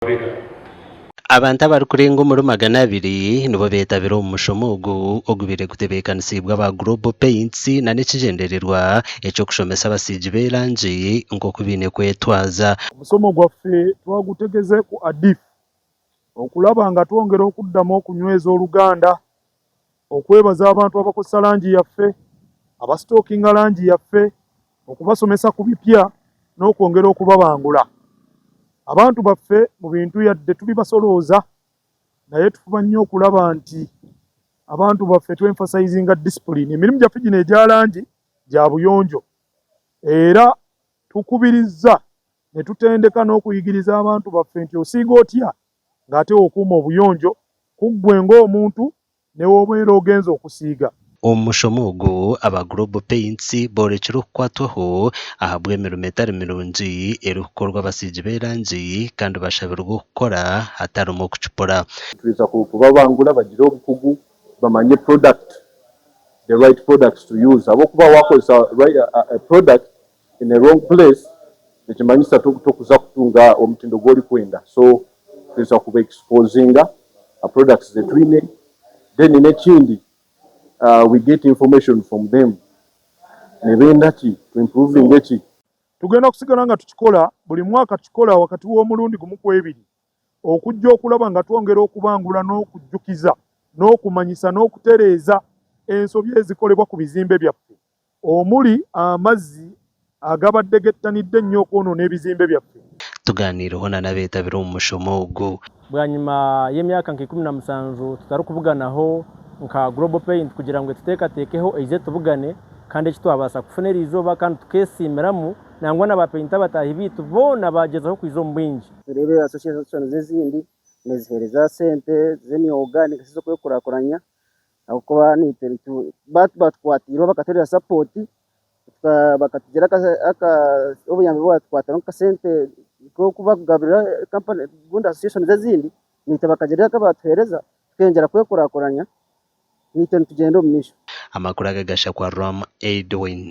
Mabega. Abantu abarikurenga omuri 200 nibo beetabire omu mushomo ogu ogubaire gutebeekanisiibwe aba Global Paints nana ekigyendererwa eky'okushomesa abasiigi b'erangi nk'oku baine kwetwaza. Omusomo gwaffe twagutegeze ku ADIF okulaba nga twongera okuddamu okunyweza oluganda, okwebaza abantu abakozesa langi yaffe, abasitookinga langi yaffe, okubasomesa ku bipya n'okwongera okubabangula. Abantu baffe mu bintu yadde tuli basolooza naye tufuba nnyo okulaba nti abantu baffe tu emphasizinga discipline. Emirimu gyaffe gino egya langi gya buyonjo era tukubirizza ne tutendeka n'okuyigiriza abantu baffe nti osiiga otya ng'ate okuuma obuyonjo ku ggwe ng'omuntu ne w'obeera ogenze okusiiga. Omu mushomo ogu, aba Global Paints boorekire okukwatwaho ahabw'emirimo etari mirungi erikukorwa abasiigi b'erangi kandi bashabirwe okukora hatarimu okucupura. Twija kubabangura bagire obukugu bamanye product, the right products to use ahabw'okuba wakozesa a product in a wrong place nikimanyisa tokuza kutunga omutindo ogu orikwenda so twija kuba exposinga products zetwine then n'ekindi we get information from them nibenda ki tu improvinge ki. Tugenda kusigala nga tukikola buli mwaka tukikola wakati w'omulundi gumu ku ebiri okujja okulaba nga twongera okubangula n'okujjukiza n'okumanyisa n'okutereeza ensobi ezikolebwa ku bizimbe byaffe omuli amazzi agabadde gettanidde ennyo okwonoona ebizimbe byaffe. Tugaaniireho na n'abeetabire omu mushomo ogu. Bwanyima y'emyaka nka 17 tutarikubuganaho nka Global Paint kugira ngu etuteekateekeho eije tubugane kandi eki twabaasa kufuna eriizooba kandi tukeesiimiramu nangwa na ba painter bataahi baitu boona baagyezaho kwija omu bwingi. Tureebe associations ezindi niziheereza sente z'emyoga ningashi ez'okwekurakuranya ahabw'okuba naitwe batukwatiireho bakatuheereza support bakatugira obuyambi obu batukwatiraho nk'akasente k'oku barikugabirira kampani gundi associations ezindi naitwe bakagira aku batuheereza tukeyongyera kwekurakuranya naitwe nitugyenda omu maisho. Amakuru aga gashakwa Ram Edwin.